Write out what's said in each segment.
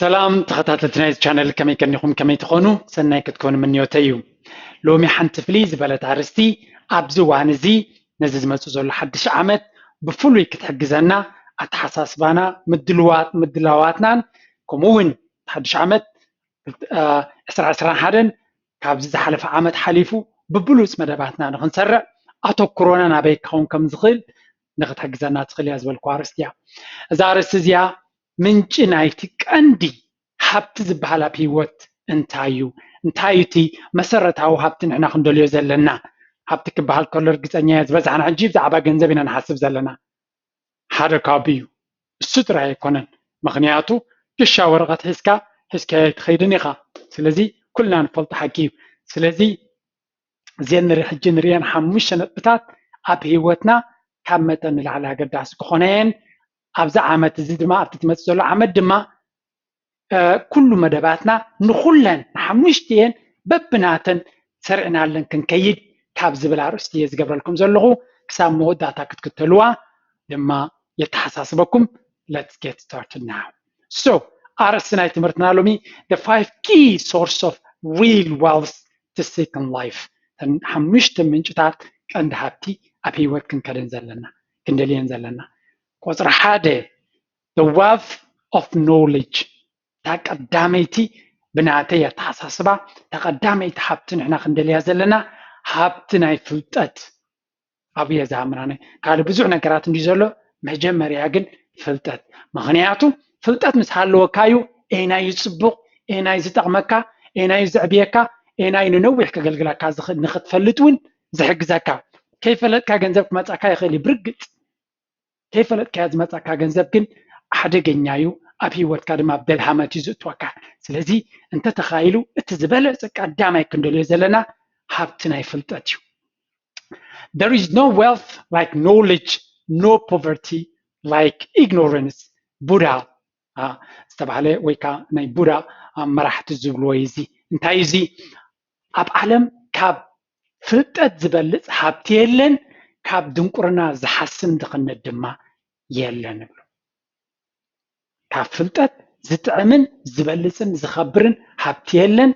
ሰላም ተኸታተልቲ ናይዚ ቻነል፣ ከመይ ቀኒኹም? ከመይ ትኾኑ? ሰናይ ክትኮኑ ምንዮተይ እዩ። ሎሚ ሓንቲ ፍልይ ዝበለት ኣርእስቲ ኣብዚ እዋን እዚ ነዚ ዝመጽእ ዘሎ ሓድሽ ዓመት ብፍሉይ ክትሕግዘና ኣተሓሳስባና፣ ምድልዋት ምድላዋትናን ከምኡ እውን ሓድሽ ዓመት ዕስራ ዕስራን ሓደን ካብዚ ዝሓለፈ ዓመት ሓሊፉ ብብሉፅ መደባትና ንክንሰርዕ ኣተኩሮና ናበይ ክኸውን ከም ዝኽእል ንክትሕግዘና ትኽእል እያ ዝበልኩ ኣርእስቲ እያ። እዛ ኣርእስቲ እዚኣ ምንጪ ናይቲ ቀንዲ ሃብቲ ዝበሃል ኣብ ህይወት እንታይ እዩ? እንታይ እዩ እቲ መሰረታዊ ሃብቲ ንሕና ክንደልዮ ዘለና? ሃብቲ ክበሃል ከሎ ርግፀኛ እየ ዝበዝሓና ሕጂ ብዛዕባ ገንዘብ ኢና ንሓስብ ዘለና። ሓደ ካብኡ እዩ። እሱ ጥራይ ኣይኮነን። ምኽንያቱ ክሻ ወረቐት ሒዝካ ሒዝካዮ ኣይትኸይድን ኢኻ። ስለዚ ኩልና ንፈልጦ ሓቂ እዩ። ስለዚ እዘን ንርኢ ሕጂ ንርእየን ሓሙሽተ ነጥብታት ኣብ ህይወትና ካብ መጠን ንላዕሊ ኣገዳሲ ክኾና እየን። ኣብዚ ዓመት እዚ ድማ ኣብቲ ትመፅእ ዘሎ ዓመት ድማ ኩሉ መደባትና ንኹለን ንሓሙሽቲኤን በብናተን ሰሪዕናለን ክንከይድ ካብ ዝብል ኣርእስቲ እየ ዝገብረልኩም ዘለኹ። ክሳብ መወዳእታ ክትክተልዋ ድማ የተሓሳስበኩም። Let's get started now. So ኣርእስቲ ናይ ትምህርትና ሎሚ the five key source of real wealth to seek in life. ሓሙሽተ ምንጭታት ቀንዲ ሃብቲ ኣብ ህይወት ክንከደን ዘለና ክንደልየን ዘለና። ቁፅሪ ሓደ the wealth of knowledge። እታ ቀዳመይቲ ብናተይ ኣተሓሳስባ እታ ቀዳመይቲ ሃብቲ ንሕና ክንደልያ ዘለና ሃብቲ ናይ ፍልጠት። ኣብየ ዝሃምናነ ካልእ ብዙሕ ነገራት እንዲ ዘሎ መጀመርያ ግን ፍልጠት። ምኽንያቱ ፍልጠት ምስ ሃለወካ እዩ ኤናይ እዩ ፅቡቕ፣ ኤናይ ዝጠቕመካ፣ ኤናይ እዩ ዘዕብየካ፣ ኤናይ ንነዊሕ ከገልግለካ ንክትፈልጥ እውን ዝሕግዘካ። ከይፈለጥካ ገንዘብ ክመፃካ ይኽእል እዩ ብርግፅ። ከይፈለጥካዮ ዝመፃካ ገንዘብ ግን ሓደገኛ እዩ። ኣብ ህይወትካ ድማ ኣብ ደልሃመት እዩ ዝእትወካ። ስለዚ እንተተኻኢሉ እቲ ዝበለፀ ቀዳማይ ክንደልዮ ዘለና ሃብቲ ናይ ፍልጠት እዩ። There is no wealth like knowledge, no poverty like ignorance. ቡዳ ዝተባህለ ወይ ከዓ ናይ ቡዳ መራሕቲ ዝብልዎ እዩ። እዚ እንታይ እዩ? እዚ ኣብ ዓለም ካብ ፍልጠት ዝበልፅ ሃብቲ የለን፣ ካብ ድንቁርና ዝሓስም ድኽነት ድማ የለን ይብሉ። ካብ ፍልጠት ዝጥዕምን ዝበልፅን ዝኸብርን ሃብቲ የለን፣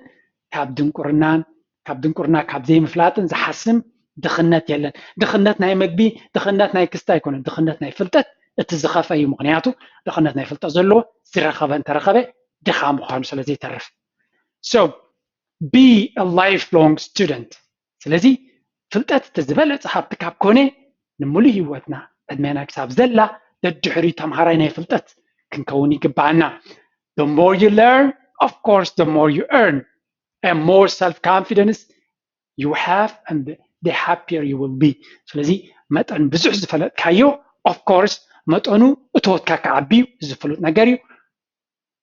ካብ ድንቁርናን ካብ ድንቁርና ካብ ዘይምፍላጥን ዝሓስም ድኽነት የለን። ድኽነት ናይ መግቢ፣ ድኽነት ናይ ክስተ ኣይኮነን፣ ድኽነት ናይ ፍልጠት እቲ ዝኸፍአ እዩ። ምኽንያቱ ድኽነት ናይ ፍልጠት ዘለዎ ዝረኸበ እንተረኸበ ድኻ ምዃኑ ስለ ዘይተርፍ። So be a lifelong student። ስለዚ ፍልጠት እቲ ዝበለፀ ሃብቲ ካብ ኮነ ንምሉእ ህይወትና ዕድሜና ክሳብ ዘላ ደድሕሪ ተምሃራይ ናይ ፍልጠት ክንከውን ይግባኣና። The more you learn, of course, the more you earn. And more self-confidence you have and the happier you will be. ስለዚ መጠን ብዙሕ ዝፈለጥካዮ of course መጠኑ እቶትካ ክዓቢ እዩ። እዚ ፍሉጥ ነገር እዩ።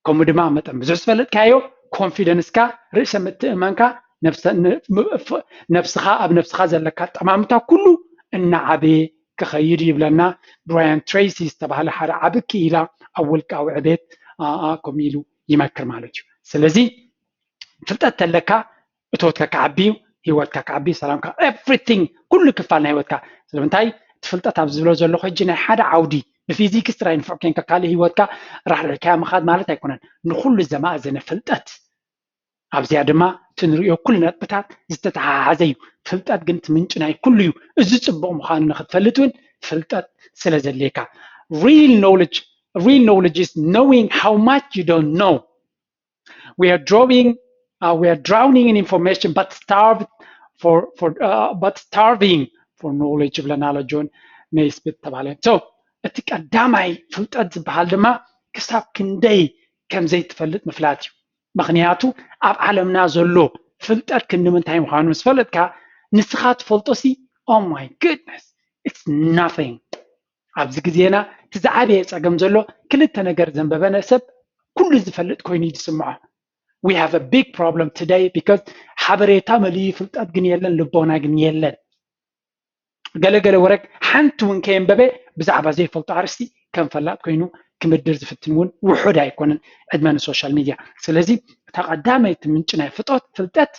ከምኡ ድማ መጠን ብዙሕ ዝፈለጥካዮ ኮንፊደንስካ፣ ርእሰ ምትእማንካ፣ ነብስኻ ኣብ ነብስኻ ዘለካ ጠማምታ ኩሉ እናዓበየ ክኸይድ ይብለና ብራያን ትሬሲ ዝተባህለ ሓደ ዓቢ ክኢላ ኣብ ውልቃዊ ዕቤት ከምኡ ኢሉ ይመክር ማለት እዩ። ስለዚ ፍልጠት ተለካ እቶትካ ክዓቢ እዩ፣ ህይወትካ ክዓቢ፣ ሰላምካ፣ everything ኩሉ ክፋል ናይ ህይወትካ። ስለምንታይ እቲ ፍልጠት ኣብ ዝብሎ ዘለኹ ሕጂ ናይ ሓደ ዓውዲ ብፊዚክስ ጥራይ ንፉዕ ኮንካ ካልእ ህይወትካ ራሕሪሕካዮ ምኻድ ማለት ኣይኮነን። ንኹሉ ዘማእዘነ ፍልጠት ኣብዚኣ ድማ እቲ ንሪኦ ኩሉ ነጥብታት ዝተተሓሓዘ እዩ። ፍልጠት ግን እቲ ምንጪ ናይ ኩሉ እዩ። እዚ ፅቡቕ ምዃኑ ንክትፈልጥ እውን ፍልጠት ስለ ዘድልየካ። Real knowledge, real knowledge is knowing how much you don't know. We are drawing, uh, we are drowning in information but starved for, for, uh, but starving for knowledge ብለና ኣሎ ጆን ኔይስሚት ተባለ። So እቲ ቀዳማይ ፍልጠት ዝበሃል ድማ ክሳብ ክንደይ ከም ዘይትፈልጥ ምፍላጥ እዩ። ምኽንያቱ ኣብ ዓለምና ዘሎ ፍልጠት ክንዲ ምንታይ ምዃኑ ምስ ፈለጥካ ንስኻ ትፈልጦ ሲ oh my goodness it's nothing። ኣብዚ ግዜና እቲ ዝዓበየ ፀገም ዘሎ ክልተ ነገር ዘንበበነ ሰብ ኩሉ ዝፈልጥ ኮይኑ እዩ ዝስምዖ። We have a big problem today because ሓበሬታ መሊኡ ፍልጠት ግን የለን፣ ልቦና ግን የለን። ገለገለ ወረግ ሓንቲ እውን ከየንበበ ብዛዕባ ዘይፈልጦ ኣርእስቲ ከም ፈላጥ ኮይኑ ክምድር ዝፍትን እውን ውሑድ ኣይኮነን ዕድመ ንሶሻል ሚድያ። ስለዚ እታ ቀዳመይቲ ምንጪ ናይ ፍጦት ፍልጠት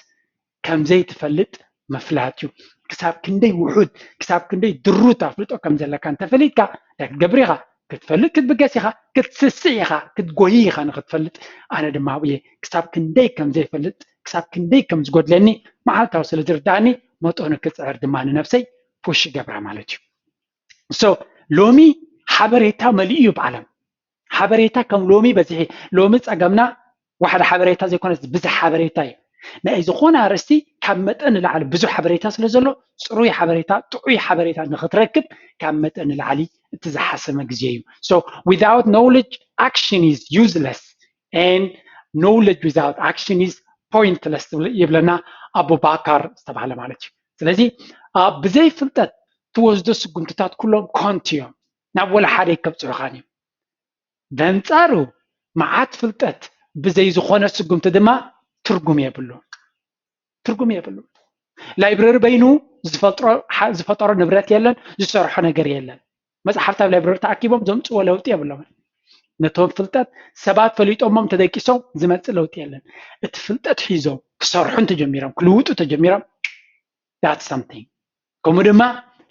ከም ዘይትፈልጥ ምፍላጥ እዩ። ክሳብ ክንደይ ውሑድ ክሳብ ክንደይ ድሩት ኣፍልጦ ከም ዘለካ እንተፈሊጥካ እንታይ ክትገብር ኢኻ? ክትፈልጥ ክትብገስ ኢኻ፣ ክትስስዕ ኢኻ፣ ክትጎይ ኢኻ ንክትፈልጥ። ኣነ ድማ ኣብየ ክሳብ ክንደይ ከም ዘይፈልጥ፣ ክሳብ ክንደይ ከም ዝጎድለኒ መዓልታዊ ስለ ዝርዳእኒ መጠኑ ክፅዕር ድማ ንነብሰይ ፑሽ ይገብራ ማለት እዩ። So ሎሚ ሓበሬታ መሊኡ እዩ ብዓለም። ሓበሬታ ከም ሎሚ በዚሒ። ሎሚ ፀገምና ዋሕደ ሓበሬታ ዘይኮነስ ብዙሕ ሓበሬታ እዩ። ናይ ዝኾነ ኣርእስቲ ካብ መጠን ንላዕሊ ብዙሕ ሓበሬታ ስለ ዘሎ፣ ፅሩይ ሓበሬታ፣ ጥዑይ ሓበሬታ ንክትረክብ ካብ መጠን ንላዕሊ እቲ ዝሓሰመ ግዜ እዩ። So without knowledge, action is useless, and knowledge without action is pointless ይብለና ኣቡባካር ዝተባሃለ ማለት እዩ። ስለዚ ብዘይ ፍልጠት ትወስዶ ስጉምትታት ኩሎም ኮንቲ እዮም፣ ናብ ወላ ሓደ ከብፅሑኻን እዮም። በንፃሩ መዓት ፍልጠት ብዘይ ዝኾነ ስጉምቲ ድማ ትርጉም የብሉን። ትርጉም የብሉን። ላይብረሪ በይኑ ዝፈጥሮ ንብረት የለን፣ ዝሰርሖ ነገር የለን። መፅሓፍቲ ኣብ ላይብረሪ ተኣኪቦም ዘምፅዎ ለውጢ የብሎምን። ነቶም ፍልጠት ሰባት ፈሊጦሞም ተደቂሶም ዝመፅእ ለውጢ የለን። እቲ ፍልጠት ሒዞም ክሰርሑ እንተጀሚሮም፣ ክልውጡ ተጀሚሮም፣ that's something። ከምኡ ድማ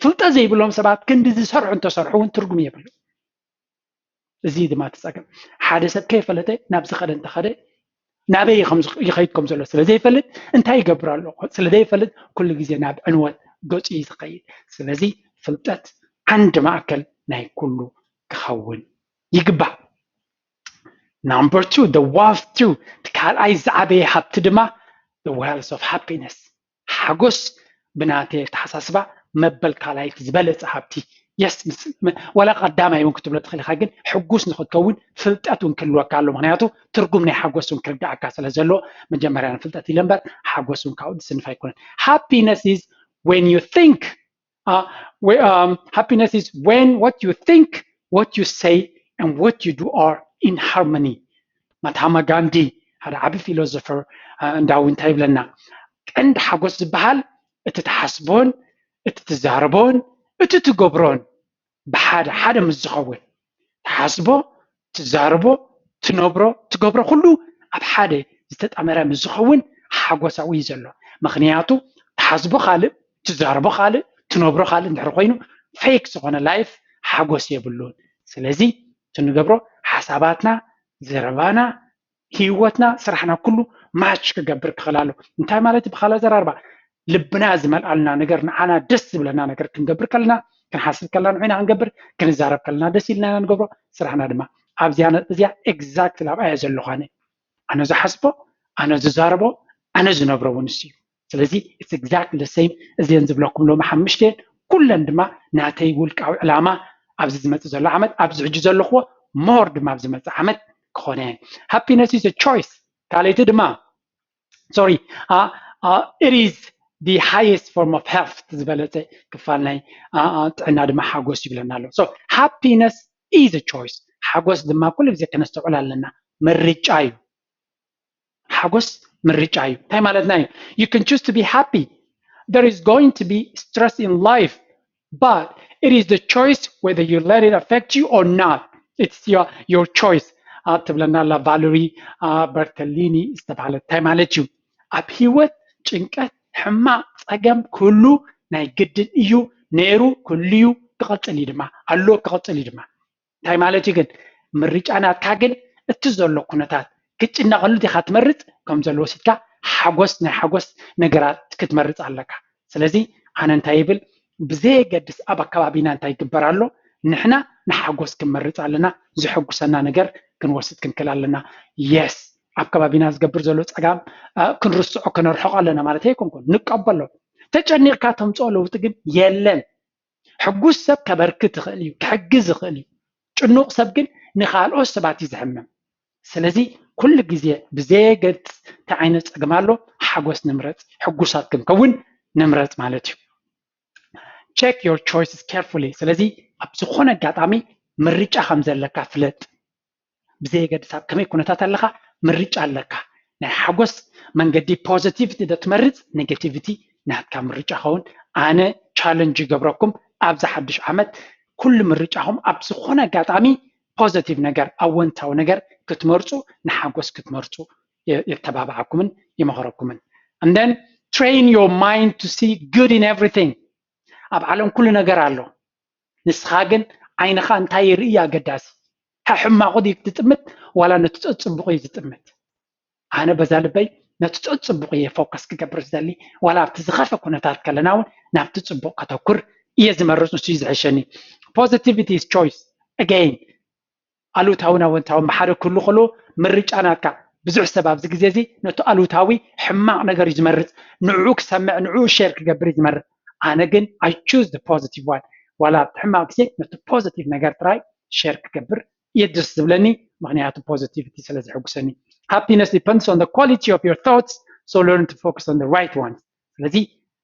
ፍልጠት ዘይብሎም ሰባት ክንዲ ዝሰርሑ እንተሰርሑ እውን ትርጉም የብሉ። እዚ ድማ እቲ ፀገም። ሓደ ሰብ ከይፈለጠ ናብ ዝኸደ እንተኸደ፣ ናበይ ይኸይድ ከም ዘሎ ስለ ዘይፈልጥ እንታይ ይገብር ኣሎ ስለ ዘይፈልጥ ኩሉ ግዜ ናብ ዕንወት ገፁ እዩ ዝኸይድ። ስለዚ ፍልጠት ዓንዲ ማእከል ናይ ኩሉ ክኸውን ይግባእ። Number two, the wealth two፣ እቲ ካልኣይ ዝዓበየ ሃብቲ ድማ the wealth of happiness፣ ሓጎስ። ብናተይ ኣተሓሳስባ መበል ካልኣይቲ ዝበለፀ ሃብቲ። የስ፣ ዋላ ቀዳማይ እውን ክትብሎ ትኽእል ኢኻ፣ ግን ሕጉስ ንክትከውን ፍልጠት እውን ክህልወካ ኣሎ። ምክንያቱ ትርጉም ናይ ሓጎስ እውን ክርዳእካ ስለ ዘሎ መጀመርያ ንፍልጠት ኢለ እምበር ሓጎስ እውን ካብኡ ዝስንፍ ኣይኮነን። Happiness is when you think uh, we, um, happiness is when what you think, what you say, and what you do are in harmony። ማትሃማ ጋንዲ ሓደ ዓቢ ፊሎሶፈር እንዳዊ እንታይ ይብለና? ቀንዲ ሓጎስ ዝበሃል እቲ ትሓስቦን እቲ ትዛረቦን እቲ ትገብሮን ብሓደ ሓደ ምስ ዝኸውን፣ ትሓስቦ፣ ትዛረቦ፣ ትነብሮ፣ ትገብሮ ኩሉ ኣብ ሓደ ዝተጣመረ ምስ ዝኸውን ሓጎሳዊ እዩ ዘሎ። ምክንያቱ ትሓስቦ ካልእ፣ ትዛረቦ ካልእ፣ ትነብሮ ካልእ እንድሕር ኮይኑ ፌክ ዝኾነ ላይፍ ሓጎስ የብሉን። ስለዚ እቲ ንገብሮ ሓሳባትና፣ ዘረባና፣ ህይወትና፣ ስራሕና ኩሉ ማች ክገብር ክኽእል ኣሎ። እንታይ ማለት እዩ? ብኻልእ ኣዘራርባ ልብና ዝመልኣልና ነገር፣ ንዓና ደስ ዝብለና ነገር ክንገብር ከለና፣ ክንሓስብ ከለና ንዑና ክንገብር፣ ክንዛረብ ከለና ደስ ኢልና ኢና ንገብሮ። ስራሕና ድማ ኣብዚኣ ነጥቢ እዚኣ ኤግዛክትሊ ኣብኣ እየ ዘለኹ ኣነ። ኣነ ዝሓስቦ፣ ኣነ ዝዛረቦ፣ ኣነ ዝነብሮ እውን ንሱ እዩ። ስለዚ it's exactly the same። እዚአን ዝብለኩም ሎሚ ሓሙሽተ ኩለን ድማ ናተይ ውልቃዊ ዕላማ ኣብዚ ዝመፅእ ዘሎ ዓመት፣ ኣብዚ ሕጂ ዘለኽዎ ሞር ድማ ኣብ ዝመፅእ ዓመት ክኾነ። Happiness is a choice። ካልኣይቲ ድማ sorry uh, uh, it is the highest form of health ዝበለፀ ክፋል ናይ uh, uh, ጥዕና ድማ ሓጎስ ይብለና ኣሎ። So happiness is a choice። ሓጎስ ድማ ኩሉ ግዜ ከነስተውዕል ኣለና፣ ምርጫ እዩ። ሓጎስ ምርጫ እዩ። እንታይ ማለትና እዩ? You can choose to be happy. There is going to be stress in life, but it is the choice whether you let it affect you or not. It's your, your choice ትብለና ኣላ ቫለሪ በርተሊኒ ዝተባሃለት። እንታይ ማለት እዩ? ኣብ ህይወት ጭንቀት፣ ሕማቕ፣ ፀገም ክህሉ ናይ ግድን እዩ። ነይሩ ክህሉ እዩ፣ ክቐፅል እዩ ድማ ኣሎ፣ ክቐፅል እዩ ድማ። እንታይ ማለት እዩ ግን? ምርጫ ናትካ ግን እቲ ዘሎ ኩነታት ክትጭነቐሉ ዲኻ ትመርፅ፣ ከም ዘሎ ወሲድካ ሓጎስ፣ ናይ ሓጎስ ነገራት ክትመርፅ ኣለካ። ስለዚ ኣነ እንታይ ይብል፣ ብዘየገድስ ኣብ ኣከባቢና እንታይ ይግበር ኣሎ፣ ንሕና ንሓጎስ ክንመርፅ ኣለና፣ ዝሕጉሰና ነገር ክንወስድ ክንክእል ኣለና። የስ፣ ኣብ ከባቢና ዝገብር ዘሎ ፀጋም ክንርስዖ ክነርሕቆ ኣለና ማለት ኣይኮንኩን፣ ንቀበሎ። ተጨኒቕካ ተምፅኦ ለውጢ ግን የለን። ሕጉስ ሰብ ከበርክት ይኽእል እዩ፣ ክሕግዝ ይኽእል እዩ። ጭኑቕ ሰብ ግን ንኻልኦት ሰባት እዩ ዝሕምም። ስለዚ ኩሉ ግዜ ብዘየገድስ እንታይ ዓይነት ፀገም ኣሎ፣ ሓጎስ ንምረፅ፣ ሕጉሳት ክንከውን ንምረፅ ማለት እዩ። Check your choices carefully። ስለዚ ኣብ ዝኾነ ኣጋጣሚ ምርጫ ከም ዘለካ ፍለጥ። ብዘየገድስ ኣብ ከመይ ኩነታት ኣለካ፣ ምርጫ ኣለካ። ናይ ሓጎስ መንገዲ ፖዚቲቪቲ ዶ ትመርፅ፣ ኔጋቲቪቲ ናትካ ምርጫ ኸውን። ኣነ ቻለንጅ ይገብረኩም ኣብዚ ሓዱሽ ዓመት ኩሉ ምርጫኹም ኣብ ዝኾነ ኣጋጣሚ ፖዚቲቭ ነገር፣ ኣወንታዊ ነገር ክትመርፁ፣ ንሓጎስ ክትመርፁ የተባብዓኩምን ይመኽረኩምን። And then train your mind to see good in everything። ኣብ ዓለም ኩሉ ነገር ኣሎ። ንስኻ ግን ዓይንኻ እንታይ ይርኢ ኣገዳሲ። ሕማቑ ድዩ ትጥምት ዋላ ነቲ ፅቡቕ እዩ ዝጥምት? ኣነ በዛ ልበይ ነቲ ፅቡቕ እየ ፎከስ ክገብር ዝደሊ፣ ዋላ ኣብቲ ዝኸፈ ኩነታት ከለና እውን ናብቲ ፅቡቕ ከተኩር እየ ዝመርፅ። ንሱ እዩ ዝሕሸኒ። Positivity is choice. Again ኣሉታውን ኣወንታውን ብሓደ ክህሉ ከሎ ምርጫ ናትካ። ብዙሕ ሰብ ኣብዚ ግዜ እዚ ነቲ ኣሉታዊ ሕማቕ ነገር እዩ ዝመርፅ። ንዕኡ ክሰምዕ ንዕኡ ሼር ክገብር እዩ ዝመርፅ። ኣነ ግን I choose the positive one። ዋላ ኣብቲ ሕማቕ ግዜ ነቲ ፖዚቲቭ ነገር ጥራይ ሼር ክገብር እየ ደስ ዝብለኒ፣ ምክንያቱ positivity ስለ ዝሕጉሰኒ። Happiness depends on the quality of your thoughts, so learn to focus on the right ones። ስለዚ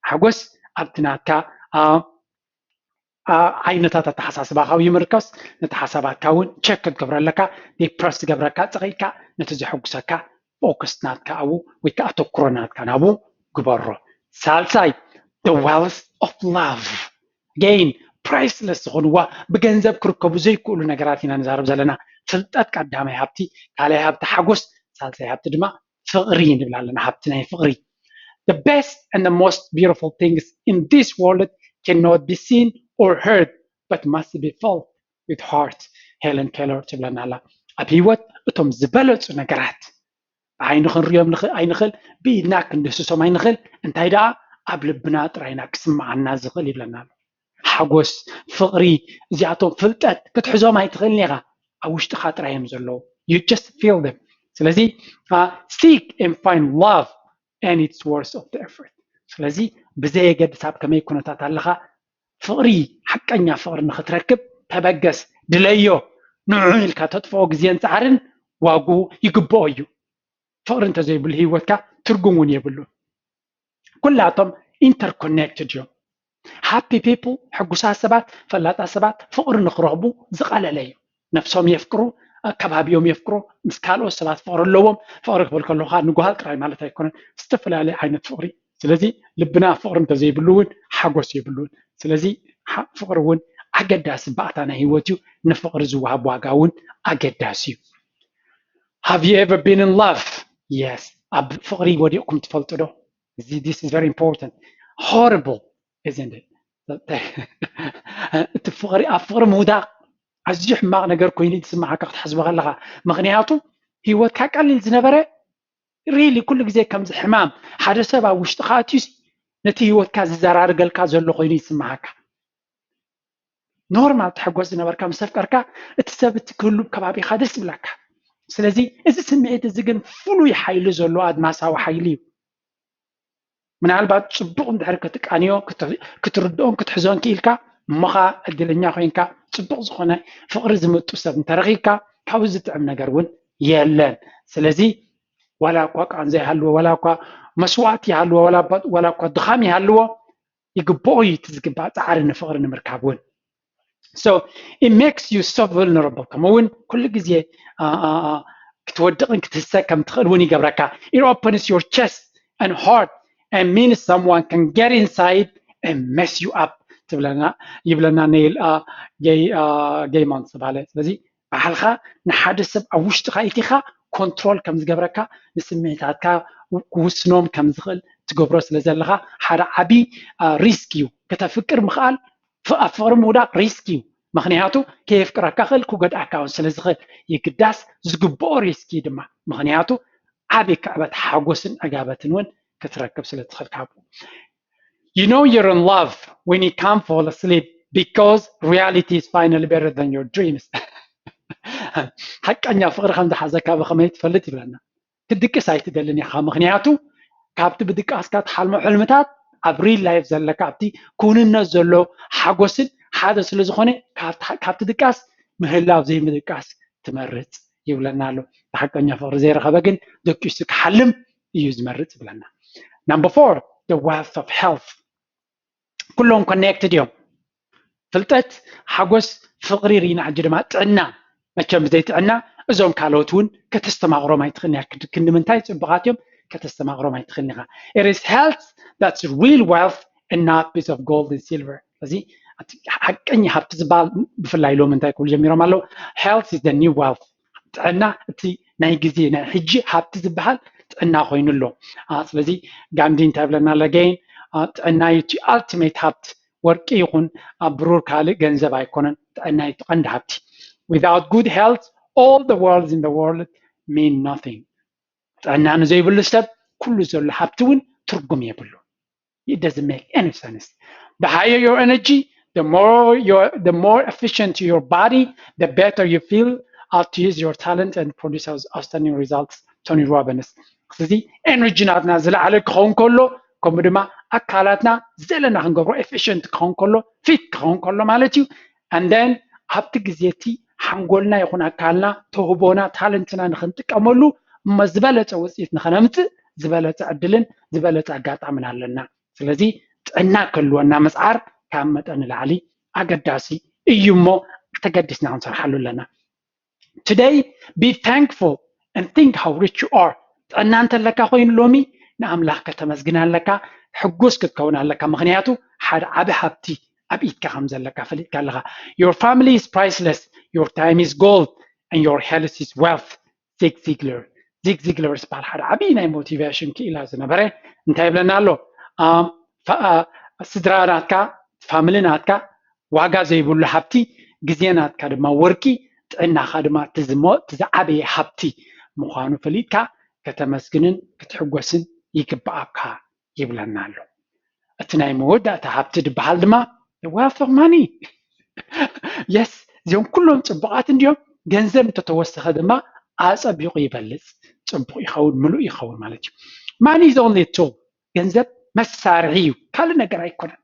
ሓጎስ ኣብቲ ናትካ ኣ፣ ኣ፣ ዓይነታት ኣተሓሳስባኻ ይምርከስ። ነቲ ሓሳባትካ እውን ቸክ ክትገብሮ ኣለካ። ዲፕረስ ዝገብረካ ፀቂጥካ ነቲ ዘሐጉሰካ ፎከስ ናትካ ኣብኡ ወይ ከዓ ኣተኩሮ ናትካ ናብኡ ግበሮ። ሳልሳይ the wealth of love። Again priceless ዝኾንዋ ብገንዘብ ክርከቡ ዘይክእሉ ነገራት ኢና ንዛረብ ዘለና። ፍልጠት ቀዳማይ ሃብቲ፣ ካልኣይ ሃብቲ ሓጎስ፣ ሳልሳይ ሃብቲ ድማ ፍቕሪ ንብል ኣለና። ሃብቲ ናይ ፍቕሪ። The best and the most beautiful things in this world cannot be seen or heard but must be felt with heart. ሄለን ኬለር ትብለና ኣላ። ኣብ ህይወት እቶም ዝበለፁ ነገራት ብዓይኒ ክንሪኦም ንኽእል ኣይንኽእል፣ ብኢድና ክንድህስሶም ኣይንኽእል፣ እንታይ ደኣ ኣብ ልብና ጥራይና ክስምዓና ዝኽእል ይብለና ኣሎ። ሓጎስ፣ ፍቕሪ፣ እዚኣቶም ፍልጠት ክትሕዞም ኣይትኽእልን ኢኻ፣ ኣብ ውሽጥኻ ጥራይ እዮም ዘለዉ። You just feel them። ስለዚ seek and find love and it's worth of the effort። ስለዚ ብዘየገድስ ኣብ ከመይ ኩነታት ኣለኻ ፍቕሪ፣ ሓቀኛ ፍቕሪ ንኽትረክብ ተበገስ፣ ድለዮ። ንዑ ኢልካ ተጥፍኦ ግዜን ፃዕርን ዋግኡ ይግብኦ እዩ። ፍቕሪ እንተዘይብሉ ህይወትካ ትርጉም እውን የብሉን። ኩላቶም ኢንተርኮኔክትድ እዮም። ሃፒ ፒፕል፣ ሕጉሳት ሰባት፣ ፈላጣት ሰባት ፍቕሪ ንክረኽቡ ዝቐለለ እዩ። ነፍሶም የፍቅሩ፣ ኣከባቢኦም የፍቅሩ፣ ምስ ካልኦት ሰባት ፍቕሪ ኣለዎም። ፍቕሪ ክብል ከለኻ ንጓል ጥራይ ማለት ኣይኮነን፣ ዝተፈላለየ ዓይነት ፍቕሪ። ስለዚ ልብና ፍቕሪ እንተዘይብሉ እውን ሓጎስ የብሉን። ስለዚ ፍቕሪ እውን ኣገዳሲ ባእታ ናይ ህይወት እዩ። ንፍቕሪ ዝወሃብ ዋጋ እውን ኣገዳሲ እዩ። Have you ever been in love? Yes. ኣብ ፍቕሪ ወዲቕኩም ትፈልጡ ዶ? እዚ this is very important. Horrible isn't it? እቲ ፍቕሪ ኣብ ፍቕሪ ምውዳቕ ኣዝዩ ሕማቕ ነገር ኮይኑ ዝስምዓካ ክትሓስቦ ከለኻ፣ ምክንያቱ ህይወትካ ቀሊል ዝነበረ ሪሊ ኩሉ ግዜ ከምዚ ሕማም ሓደ ሰብ ኣብ ውሽጥኻ ኣትዩሲ ነቲ ህይወትካ ዝዘራርገልካ ዘሎ ኮይኑ ይስምዓካ። ኖርማል ተሐጎስ ዝነበርካ ምስ ኣፍቀርካ እቲ ሰብ እቲ ክህሉ ከባቢኻ ደስ ይብላካ። ስለዚ እዚ ስምዒት እዚ ግን ፍሉይ ሓይሊ ዘለዎ ኣድማሳዊ ሓይሊ እዩ። ምናልባት ፅቡቕ እንድሕር ክትቃንዮ ክትርድኦን ክትሕዞን ክኢልካ እሞኻ ዕድለኛ ኮይንካ ፅቡቕ ዝኾነ ፍቕሪ ዝምጡ ሰብ እንተረኺብካ ካብኡ ዝጥዕም ነገር እውን የለን። ስለዚ ዋላ እኳ ቃንዛ ይሃልዎ፣ ዋላ እኳ መስዋእቲ ይሃልዎ፣ ዋላ እኳ ድኻም ይሃልዎ ይግብኦ እዩ እቲ ዝግባእ ፃዕሪ ንፍቕሪ ንምርካብ እውን። So it makes you so vulnerable። ከምኡ እውን ኩሉ ግዜ ክትወድቕን ክትህሰ ከም ትኽእል እውን ይገብረካ። It opens your chest and heart and means someone can get inside and mess you up ትብለና ይብለና ኔል ገይማን ዝተባሃለ። ስለዚ ባዕልኻ ንሓደ ሰብ ኣብ ውሽጥኻ ኢቲኻ ኮንትሮል ከም ዝገብረካ ንስምዒታትካ ክውስኖም ከም ዝኽእል ትገብሮ ስለ ዘለኻ ሓደ ዓቢ ሪስክ እዩ። ከተፍቅር ምኽኣል ኣብ ፍቕሪ ምውዳቕ ሪስክ እዩ። ምኽንያቱ ከየፍቅረካ ክእል ክጎድኣካ እውን ስለ ዝኽእል ይግዳስ ዝግብኦ ሪስክ እዩ ድማ። ምኽንያቱ ዓቢ ክዕበት ሓጎስን ዕጋበትን እውን ክትረክብ ስለ ትኽእል ካብኡ። You know you're in love when you can't fall asleep because reality is finally better than your dreams. ሓቀኛ ፍቕሪ ከም ዝሓዘካ ብኸመይ ትፈልጥ ይብለና። ክትድቅስ ኣይትደልን ኢኻ። ምኽንያቱ ካብቲ ብድቃስካ ትሓልሞ ሕልምታት ኣብ ሪል ላይፍ ዘለካ ኣብቲ ክውንነት ዘሎ ሓጎስን ሓደ ስለ ዝኾነ ካብቲ ድቃስ ምህላው ዘይምድቃስ ትመርፅ ይብለና ኣሎ። ሓቀኛ ፍቕሪ ዘይረኸበ ግን ደቂሱ ክሓልም እዩ ዝመርፅ ይብለና። Number four, the wealth of health። ኩሎም ኮኔክትድ እዮም። ፍልጠት፣ ሓጎስ፣ ፍቕሪ ርኢና ሕጂ ድማ ጥዕና። መቸም ብዘይ ጥዕና እዞም ካልኦት እውን ከተስተማቕሮም ኣይትኽእልን እያ። ክንዲ ምንታይ ፅቡቓት እዮም ከተስተማቕሮም ኣይትኽእልን ኢኻ። It is health that's real wealth and not piece of gold and silver። ስለዚ ሓቀኛ ሃብቲ ዝበሃል ብፍላይ ሎም እንታይ ክብሉ ጀሚሮም ኣለዉ? Health is the new wealth። ጥዕና እቲ ናይ ግዜ ናይ ሕጂ ሃብቲ ዝበሃል ጥዕና ኮይኑ ኣሎ። ስለዚ ጋንዲ እንታይ ብለና ለገይን ጥዕና እዩ እቲ ኣልቲሜት ሃብቲ። ወርቂ ይኹን ኣብ ብሩር ካልእ ገንዘብ ኣይኮነን። ጥዕና እዩ እቲ ቀንዲ ሃብቲ። Without good health, all the wealth in the world mean nothing. ጥዕና ንዘይብሉ ሰብ ኩሉ ዘሎ ሃብቲ እውን ትርጉም የብሉ። It doesn't make any sense. The higher your energy, the more your the more efficient your body, the better you feel at to use your talent and produce outstanding results. ቶኒ ሮቢንስ። ስለዚ ኤነርጂ ናትና ዝለዓለ ክኸውን ከሎ፣ ከምኡ ድማ ኣካላትና ዘለና ክንገብሮ ኤፊሽንት ክኸውን ከሎ፣ ፊት ክኸውን ከሎ ማለት እዩ። And then ኣብቲ ግዜ እቲ ሓንጎልና ይኹን ኣካልና ተውህቦና ታለንትና ንክንጥቀመሉ እሞ ዝበለፀ ውፅኢት ንኸነምፅእ ዝበለፀ ዕድልን ዝበለፀ ኣጋጣምን ኣለና። ስለዚ ጥዕና ክህልወና ምፅዓር ካብ መጠን ንላዕሊ ኣገዳሲ እዩ እሞ ተገዲስና ክንሰርሓሉ ኣለና። Today, be thankful and think how rich you are. ጥዕና እንተለካ ኮይኑ ሎሚ ንኣምላኽ ከተመስግን ኣለካ፣ ሕጉስ ክትከውን ኣለካ። ምክንያቱ ሓደ ዓቢ ሃብቲ ኣብ ኢድካ ከም ዘለካ ፈሊጥካ ኣለካ። Your family is priceless, your time is gold, and your health is wealth. ዚግ ዚግለር። ዚግ ዚግለር ዝበሃል ሓደ ዓብዪ ናይ ሞቲቬሽን ክኢላ ዝነበረ እንታይ ይብለና ኣሎ? ስድራ ናትካ፣ ፋሚሊ ናትካ ዋጋ ዘይብሉ ሃብቲ፣ ግዜ ናትካ ድማ ወርቂ፣ ጥዕናኻ ድማ እቲ ዝዓበየ ሃብቲ ምዃኑ ፈሊጥካ ከተመስግንን ክትሕጎስን ይግብኣካ ይብለና ኣሎ። እቲ ናይ መወዳእታ ሃብቲ ዝበሃል ድማ wealth of money። የስ፣ እዚኦም ኩሎም ፅቡቓት እንዲዮም። ገንዘብ እንተተወሰኸ ድማ ኣፀቢቑ ይበልፅ፣ ፅቡቕ ይኸውን፣ ምሉእ ይኸውን ማለት እዩ። Money is only a tool። ገንዘብ መሳርሒ እዩ፣ ካልእ ነገር ኣይኮነን።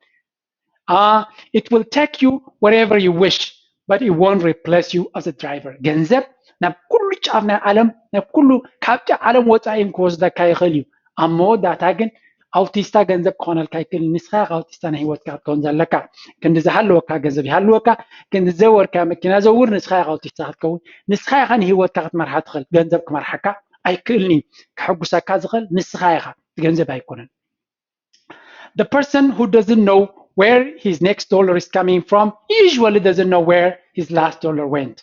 It will take you wherever you wish, but it won't replace you as a driver. ገንዘብ ናብ ኩሉ ጫፍ ናይ ዓለም፣ ናብ ኩሉ ካብቲ ዓለም ወፃኢ ክወስደካ ይኽእል እዩ። ኣብ መወዳእታ ግን ኣውቲስታ ገንዘብ ክኾነልካ ይክእል። ንስኻ ኢኻ ኣውቲስታ ናይ ህይወትካ ክትከውን ዘለካ። ክንዲ ዝሃለወካ ገንዘብ ይሃልወካ፣ ክንዲ ዘወርካ መኪና ዘውር፣ ንስኻ ኢኻ ኣውቲስታ ክትከውን። ንስኻ ኢኻ ንህይወትካ ክትመርሓ ትኽእል። ገንዘብ ክመርሓካ ኣይክእልን እዩ። ከሐጉሰካ ዝኽእል ንስኻ ኢኻ፣ ገንዘብ ኣይኮነን። The person who doesn't know where his next dollar is coming from usually doesn't know where his last dollar went.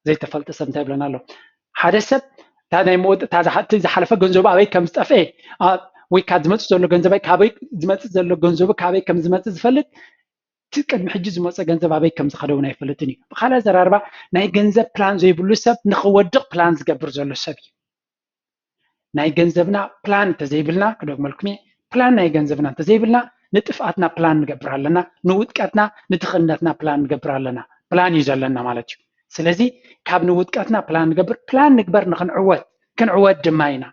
ዘይተፈልጠ ሰብ እንታይ ይብለና ኣሎ? ሓደ ሰብ እታ ናይ መወጥ-፣ እታ ዝሓ-፣ እቲ ዝሓለፈ ገንዘቡ ኣበይ ከም ዝጠፍኤ፣ ኣ-፣ ወይ ካብ ዝመጽእ ዘሎ ገንዘብ ኣይ-፣ ካበይ ዝመጽእ ዘሎ ገንዘቡ ካበይ ከም ዝመጽእ ዝፈልጥ፣ እቲ ቅድሚ ሕጂ ዝመጸ ገንዘብ ኣበይ ከም ዝኸደ እውን ኣይፈልጥን እዩ። ብኻልእ ኣዘራርባ፣ ናይ ገንዘብ ፕላን ዘይብሉ ሰብ ንኽወድቕ ፕላን ዝገብር ዘሎ ሰብ እዩ። ናይ ገንዘብና ፕላን እንተዘይብልና፣ ክደግመልኩም እየ፣ ፕላን ናይ ገንዘብና እንተዘይብልና፣ ንጥፍኣትና ፕላን ንገብር ኣለና፣ ንውድቀትና፣ ንድኽነትና ፕላን ንገብር ኣለና። ፕላን እዩ ዘለና ማለት እዩ። ስለዚ ካብ ንውድቀትና ፕላን ንገብር፣ ፕላን ንግበር ንክንዕወት፣ ክንዕወት ድማ ኢና።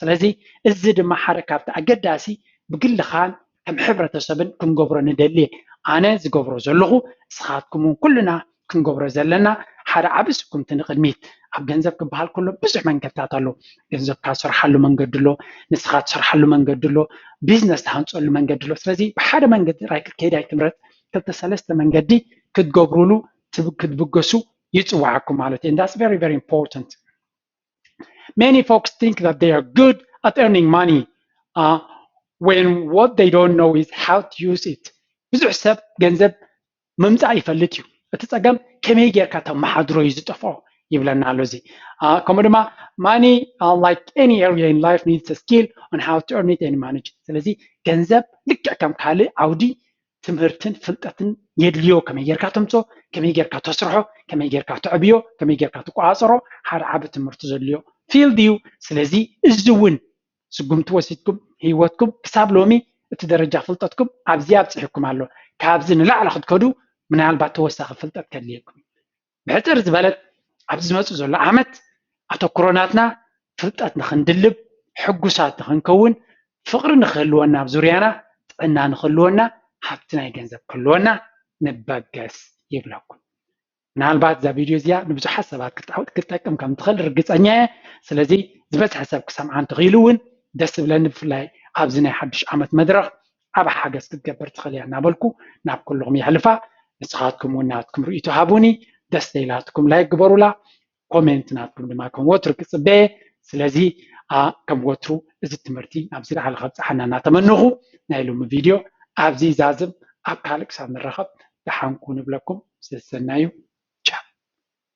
ስለዚ እዚ ድማ ሓደ ካብቲ ኣገዳሲ ብግልኻን ከም ሕብረተሰብን ክንገብሮ ንደሊ። ኣነ ዝገብሮ ዘለኹ፣ ንስኻትኩም እውን ኩልና ክንገብሮ ዘለና ሓደ ዓቢ ስጉምቲ ንቕድሚት። ኣብ ገንዘብ ክበሃል ከሎ ብዙሕ መንገድታት ኣሎ። ገንዘብካ ትሰርሓሉ መንገዲ ኣሎ፣ ንስኻ ትሰርሓሉ መንገዲ ኣሎ፣ ቢዝነስ ትሃንፀሉ መንገዲ ኣሎ። ስለዚ ብሓደ መንገዲ ጥራይ ክትከይድ ኣይትምረፅ። ክልተ ሰለስተ መንገዲ ክትገብሩሉ ትብ-፣ ክትብገሱ ይፅውዓኩም ማለት እዩ። And that's very, very important. Many folks think that they are good at earning money, uh, when what they don't know is how to use it. ብዙሕ ሰብ ገንዘብ ምምፃእ ይፈልጥ እዩ። እቲ ፀገም ከመይ ጌርካ ተመሓድሮ እዩ ዝጠፍኦ ይብለና ኣሎ። እዚ፣ አ፣ ከምኡ ድማ money, uh, like any area in life, needs a skill on how to earn it and manage it። ስለዚ ገንዘብ ልክዕ ከም ካልእ ዓውዲ ትምህርትን ፍልጠትን የድልዮ። ከመይ ጌርካ ተምፅኦ፣ ከመይ ጌርካ ተስርሖ፣ ከመይ ጌርካ ተዕብዮ፣ ከመይ ጌርካ ትቆፃፀሮ ሓደ ዓቢ ትምህርቲ ዘድልዮ ፊልድ እዩ። ስለዚ እዚ እውን ስጉምቲ ወሲድኩም ህይወትኩም ክሳብ ሎሚ እቲ ደረጃ ፍልጠትኩም ኣብዚ ኣብፅሕኩም ኣሎ። ካብዚ ንላዕሊ ክትከዱ ምናልባት ተወሳኺ ፍልጠት ከድልየኩም እዩ። ብሕፅር ዝበለት ኣብዚ ዝመፅእ ዘሎ ዓመት ኣተኩሮ ናትና ፍልጠት ንክንድልብ፣ ሕጉሳት ንክንከውን፣ ፍቕሪ ንክህልወና ኣብ ዙርያና፣ ጥዕና ንክህልወና፣ ሃብቲ ናይ ገንዘብ ክህልወና ንበገስ ይብለኩም። ምናልባት እዛ ቪድዮ እዚኣ ንብዙሓት ሰባት ክትጠ-፣ ክትጠቅም ከም ትኽእል ርግፀኛ እየ። ስለዚ ዝበዝሐ ሰብ ክሰምዓ እንተኽኢሉ እውን ደስ ዝብለኒ፣ ብፍላይ ኣብዚ ናይ ሓዱሽ ዓመት መድረኽ ዓቢ ሓገዝ ክትገብር ትኽእል እያ እናበልኩ ናብ ኩልኹም የሕልፋ። ንስኻትኩም እውን ናትኩም ርእይቶ ሃቡኒ። ደስ ዘይላትኩም ላይክ ግበሩላ። ኮሜንት ናትኩም ድማ ከም ወትሩ ክጽበየ። ስለዚ፣ ኣ፣ ከም ወትሩ እዚ ትምህርቲ ኣብዚ ላዕሊ ከብጽሓና እናተመነኹ ናይ ሎሚ ቪድዮ ኣብዚ ይዛዝም። ኣብ ካልእ ክሳብ ንራኸብ ደሓን ኩኑ ንብለኩም። ሰሰናዩ።